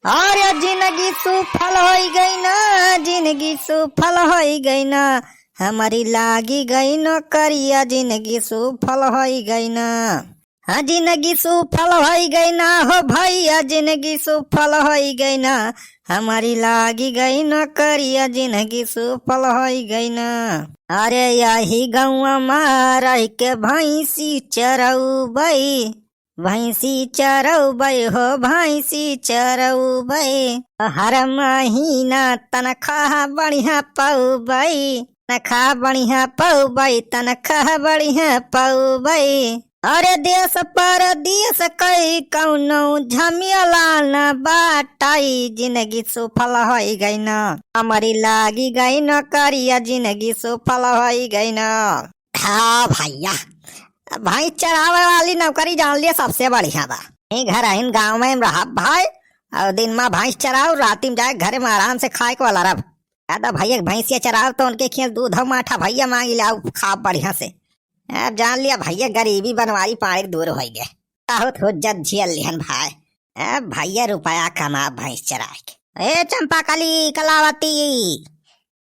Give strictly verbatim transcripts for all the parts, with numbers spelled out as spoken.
अरे जिंदगी सुफल होई गई ना, जिंदगी सुफल होई गई ना, हमारी लागी गई नौकरिया, जिंदगी सुफल होई गई ना। हाँ, जिंदगी सुफल होई गई ना हो भैया, जिंदगी सुफल होई गई ना, हमारी लागी गई नौकरिया, जिंदगी सुफल होई गई ना। अरे यही गौवा मा रह के भैंसी चरौबई, भैंसी चरौबई हो, भैंसी चरौबई। हर महीना तनखाह बढ़िया पौबई, तनखाह बढ़िया पौबई, तनखाह बढ़िया पौबई। अरे देश परदेश कई कौनो झमेला न बाटई, जिंदगी सुफल होई गई न, हमरी लागी गई नौकरिया, जिंदगी सुफल होई गई न। हाँ भैया, भैंस चरावे वाली नौकरी जान लिया सबसे बढ़िया बा। यहीं घर आइन गाँव में रहब भाई, और दिन मा भैंस चराओ, राती में जाए घरे में आराम से खाए के वाला रब। या तो भैया के भैंसिया चराओ तो उनके खेल दूध और माठा भैया मांगी लाओ, खाब बढ़िया से। अब जान लिया भैया, गरीबी बनवारी पानी दूर होई गए, बहुत हुज्जत झेल लिहन भाई। अब भैया रुपया कमा भैंस चराए के। ए चंपा कली कलावती,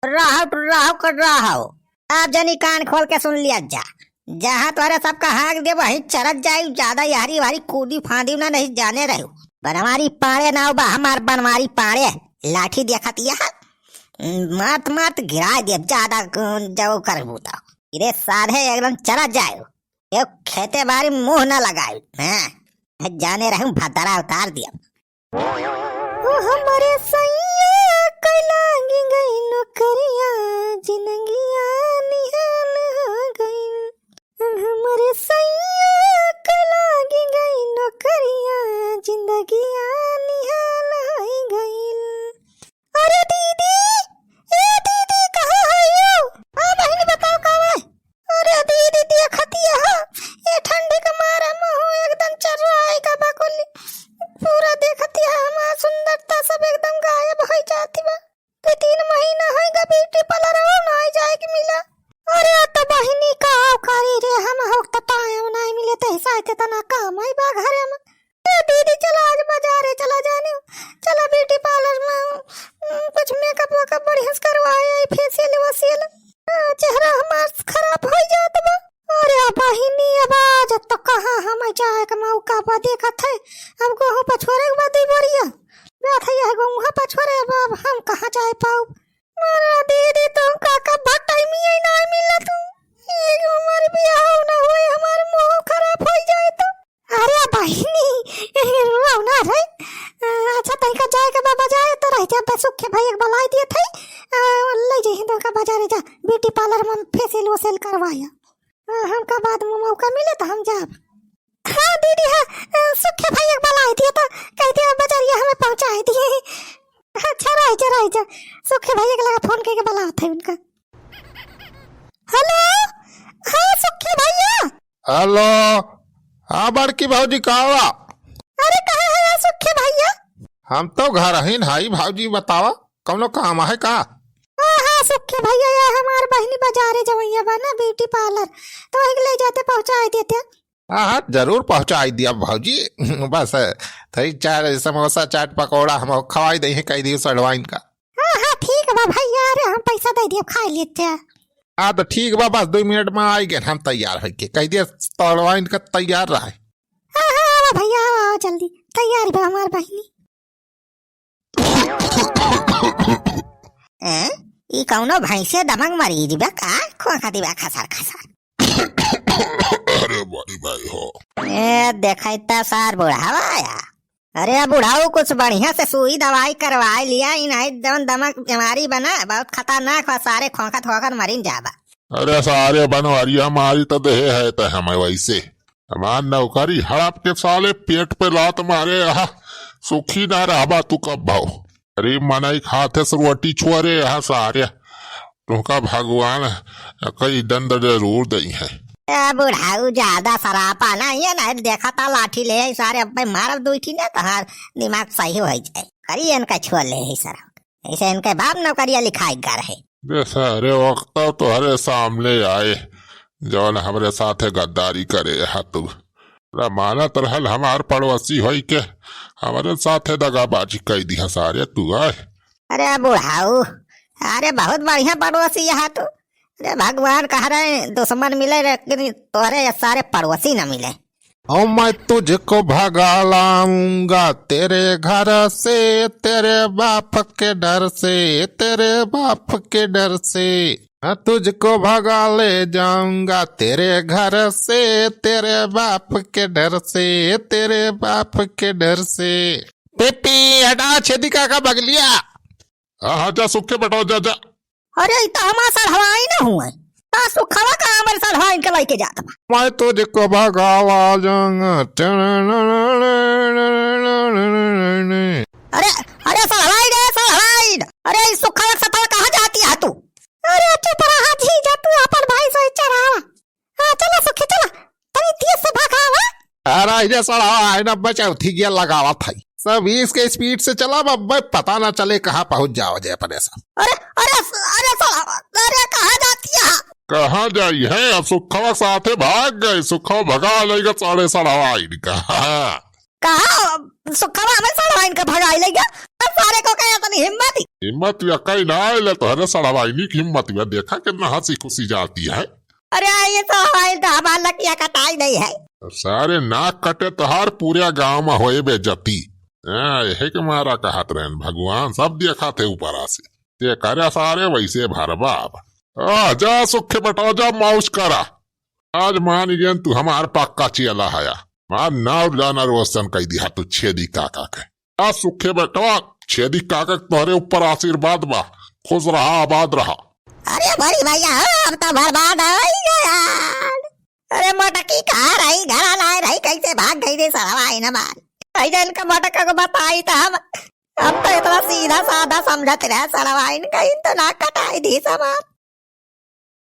राहु राहु कर राहु। अब जनी कान खोल के सुन लिया जा, जहाँ तोहरे सबका हाँक दे वहीं चरत जाई, ज्यादा यारी वारी कूदी फांदी ना नहीं जाने रहू। बनवारी पाड़े नाव बा हमार, बनवारी पाड़े। लाठी देखत यह मात मात गिरा दे, ज्यादा जौ करबू तो। इरे साधे एकदम चरत जाए, एक खेते बारी मुंह न लगाए। हाँ, जाने रहू भदरा उतार दिया। ओ हमरे सैया के लागी गई नौकरिया, जिंदगिया निहाल हो गई। ओ हमरे सैया के लागी गई नौकरिया, जिंदगिया निहाल हो गई। अरे दीदी, ए दीदी, कहाँ है यू? हाँ बहिनी, बताओ का बा? अरे दीदी, देखतिया हो, ए ठंडी के मारे मुँह एकदम चर्राई का बकुली। पूरा देखतिया हो, हमार सुंदरता सब एकदम गायब होई जाती बा। दो तीन महीना होई गा beauty parlour हो ना जाए के मिला। अरे तो बहिनी का करी रे, हम हो तो time नहीं मिले तो हिसाब से तना काम आई बा घरे में। ए दीदी, चला आज बाजारे चला जानी, चला beauty parlour में, उम, कुछ makeup वेकअप बढ़िया से करवाए आई, facial वेशियल। आ, चेहरा हमार खराब होई जात बा। अरे बहिनी, अब आज तो कहाँ हम जाए के मौका बा, देखत है अब गोहूँ पछोरे के बाद दुई बोरिया। बात है यह गोहूँ पछोरे, अब, अब हम कहाँ जाए पाऊ? अरे दीदी, तुम का का भटई में नहीं मिला तू। ये जो हमार बियाह ना होए, हमार मुंह खराब हो जाए तो। अरे बहिनी, रोओ ना रे। अच्छा, तनिका जाए के बा बाजारे तो रह जा, बस सुखे भैया के बुलाई दिए थे। ले जाइए तनिका बाजारे जा, beauty parlour में facial वेशियल करवाया। हमका बाद में मौका मिले तो हम जाब। हाँ दीदी, हाँ, सुखे भैया के बुलाई दिए तो कह दिया बजरिया हमें पहुँचाए दिए। अच्छा, रह जा, रह जा, सुखे भैया के लगा phone करके बुलाओ थे उनका। Hello, हाँ सुखे भैया। Hello, हाँ बड़की भौजी, का बा? अरे कहाँ है यार सुखे भैया? हम तो घर ही न हई भौजी, बतावा कौनो काम है का? हाँ हाँ सुखे भैया, ये हमार बहिनी बाजारे जवैया बा ना beauty parlour, तो वही ले जाते पहुँचाए देते। हाँ हाँ, जरूर पहुँचाए दिया भौजी। बस थोड़ी चार समोसा चाट पकौड़ा हम खवाई दे, कह दियो सड़वाइन का। हाँ हाँ ठीक बा भैया, अरे हम पैसा दे दिया, खाए लेते हैं। हाँ तो ठीक बा, बस दो मिनट में आई गए हम तैयार होके, कह दिया सड़वाइन का तैयार रहे। हाँ हाँ आवा भैया, आवा, आवा जल्दी, तैयार बा हमार बहिनी। हैं? ई कौनो भैंसे दबंग मरीज बा का? खोखा दिबा खसर खसर। अरे बड़ी भाई हो। ए, देखै त सार बुढ़ावा आया। अरे बुढ़ाऊ, कुछ बढ़िया से सुई दवाई करवा लिया, ई नहीं जौन दमक बीमारी बना, बहुत खतरनाक हो, सारे खोखत खोखत मरिन जाबा। अरे सारे बनवारी हमारी तो देहे है त हमें वैसे। हमार नौकरी हड़प के साले पेट पे लात मारे, आहा, सुखी ना रहबा तू कब भाऊ। गरीब मनई खाते से रोटी छोरे, आहा सारे। तुमका भगवान कई दंड जरूर दई है। ए बुढ़ाऊ, ज्यादा सरापा ना, ये ना देखा ता लाठी ले आई सारे, अब मैं मारब दुई ठी ना, तहार दिमाग सही हो जाए। करी इनका छोड़ ले है सर, ऐसे इनके बाप नौकरिया लिखाई गर है। बे सारे, वक्त तोहरे सामने आए, जौन हमरे साथे गद्दारी करे हा तू। अरे मानत रहल हमार पड़ोसी होई के, हमरे साथे दगाबाजी कई दिहा सारे तू, आय। अरे बुढ़ाऊ, अरे बहुत बढ़िया पड़ोसी है तू। अरे भगवान कह रहे दुश्मन मिले, लेकिन तोहरे ये सारे पड़ोसी न मिले। ओ मैं तुझको भगा लाऊंगा तेरे घर से, तेरे बाप के डर से, तेरे बाप के डर से। मैं तुझको भगा ले जाऊंगा तेरे घर से, तेरे बाप के डर से, तेरे बाप के डर से। पीपी, हटा छेदी काका बगलिया। हाँ, हाँ, जा सुखे बेटा, जा, जा। अरे, ई त हमार सढ़वाइन हुए। त सुखवा का हमरे सढ़वाइन के लइके जात बा। मैं तुझको भगावा जाऊंगा। अरे, अरे, सढ़वाइन रे, सढ़वाइन। अरे, ई सुखवा के सथवा कहाँ जाती है तू? अरे, चुप रहा जीजा, तू अपन भाई से चरावा। हाँ, चला सुखी, चला। तनी तेज से भगावा। अरे, इधर सड़वा है ना, बचाओ, ठीक है, लगावा था। सब बीस के speed से चला, अब भाई पता ना चले कहाँ पहुँच जाओ जे अपने सब। अरे, अरे, अरे, सड़वा, अरे, कहाँ जाती है? कहाँ जाई है? अब सुखवा साथे भाग गए, सुखवा भगा लेगा सारे सड़वा इनका। कहाँ? सुखवा हमें सड़वा इनका भगाई लेगा? अब सारे को कहे अपनी हिम्मत ही। हिम्मत भी अकाई ना आइले तोहरे सड़वा इन्हीं की हिम्मत भी। देखा कितना हँसी खुशी जाती है। अरे, ये तो हमारी तो हमार लकिया कटाई नहीं है। सारे नाक कटे तोहार, पूरे गाँव में होए बेइज्जती। हाँ, यही के मारा कहत रहन भगवान, सब देखा थे ऊपर से। ते करे सारे वैसे भरबा अब। आ, जा सुखे बेटा, जा मौज करा। आज मान गयन तू हमार पक्का चेला हया। मार नाव जाना रोशन कई दिहा तू छेदी काका के। आ सुखे बेटवा, छेदी काका के तोहरे ऊपर आशीर्वाद बा। खुश रहा, आबाद रहा। अरे बड़ी भैया हो, हम तो बर्बाद हो ही गया। अरे मोटकी कहाँ रही, घर लाए रही, कैसे भाग गई रे सड़वा इन हमार। भाई जान का मोटका को बताई तो हम, हम तो इतना सीधा साधा समझत रहे सड़वा इन, कहीं तो ना कटाई दी समान।